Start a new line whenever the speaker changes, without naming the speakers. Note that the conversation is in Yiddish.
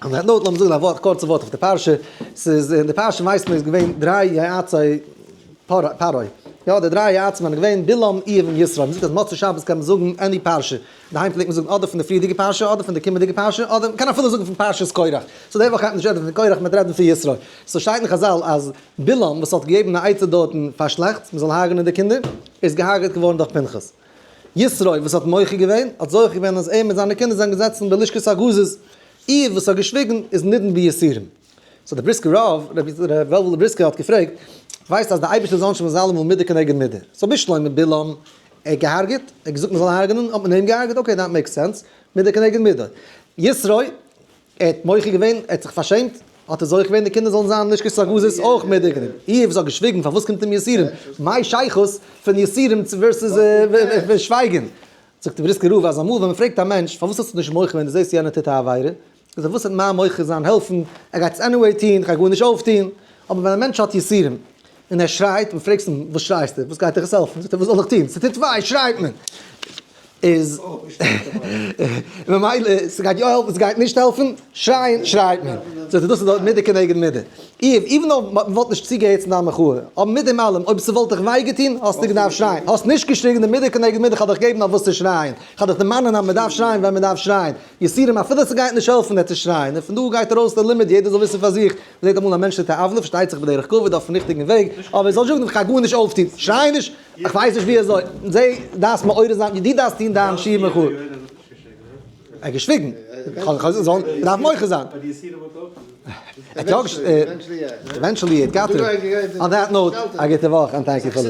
On that note, לאמיר זאגן א ווארט, קורצע ווארט אויף די פרשה. ס'איז, אין די פרשה ווייסט מען איז געווען דריי יועצי פרעה. יא, די דריי יועצים זענען געווען בלעם, איוב און יתרו. מ'זאגט אז מוצאי שבת קען מען זאגן any פרשה. אינדערהיים פלעגט מען זאגן אדער פון די פריערדיגע פרשה אדער פון די קומענדיגע פרשה, אדער מ'קען אפילו זאגן פון פרשת קורח. so די וואך גייט מען נישט רעדן פון קורח, מ'וועט רעדן פון יתרו. so שטייט אין חזל אז בלעם וואס האט געגעבן א עצה דארטן פאר שלעכטס, מ'זאל הרג'נען די קינדער, איז געהארגעט געווארן דורך פנחס. יתרו וואס האט מוחה געווען, האט זוכה געווען אז ער מיט זיינע קינדער זענען געזעצן בלשכת הגזית, איוב וואס האט געשוויגן איז נידון ביסורים. so דער בריסקער רב, רבי וועלוול בריסקער האט געפרעגט, ווייסט אז די אייבערשטער איז עונשין מ'זאל אלעמאל מידה כנגד מידה, so בשלמא בלעם, ער האט געהארגעט, ער האט געזאגט מ'זאל הרג'נען, האט מען אים געהארגעט, okay that makes sense, מידה כנגד מידה. יתרו, ער האט מוחה געווען, ער האט זיך פארשעמט, האט ער זוכה געווען די קינדער זאלן זיין לשכת הגזית אויך מידה כנגד. איוב האט געשוויגן, פארוואס קומט אים יסורים? מאי שייכות פון יסורים צו versus שווייגן? זאגט די בריסקער רב אז אמאל ווען מען פרעגט א מענטש פארוואס האסטו נישט מוחה געווען דו זעסט יענער טוט א עבירה, זאגט ער וואס וועט מיין מוחה זיין העלפן, ער גייט עס anyway טון, איך גיי גארנישט אויפטון, אבער ווען א מענטש האט יסורים און ער שרייט, מען פרעגסט אים וואס שרייסטו, וואס גייט דיך עס העלפן, זאגט ער וואס זאל איך טון, ס'טוט וויי שרייט מען, איז ממילא ס'גייט יא העלפן ס'גייט נישט העלפן, שרייען שרייט מען, זאגט ער דאס איז דאך מידה כנגד מידה, איוב even though מ'וואלט נישט צוגעהערט צו דיין מחאה, אבער מיט דעם אלעם אויב ס'וואלט דיך וויי געטון האסטו געדארפט שרייען, האסט נישט געשריגן די מידה כנגד מידה כ'האב דיך געגעבן אויף וואס צו שרייען, כ'האב דיך דערמאנען אז מ'דארף שרייען ווען מ'דארף שרייען, יסורים אפילו ס'גייט נישט העלפן וועט ער שרייען, און פון דא גייט ארויס די לימוד יעדער זאל וויסן פאר זיך, מ'זעט אמאל א מענטש טוט א עוולה פארשטייט זיך בדרך כבוד אויפן ריכטיגן וועג, אבער ער זאל זאגן כ'גיי גארנישט אויפטון, שריי נישט, איך ווייס נישט ווי אזוי, זע דארפסט מעורר זיין, דו דארפסט טון דיין שיעור מחאה. ער האט געשוויגן, מ'דארף מוחה זיין. ער האט יא געשוויגן, eventually it got to him. On that note, א גוטע וואך and thank you for listening.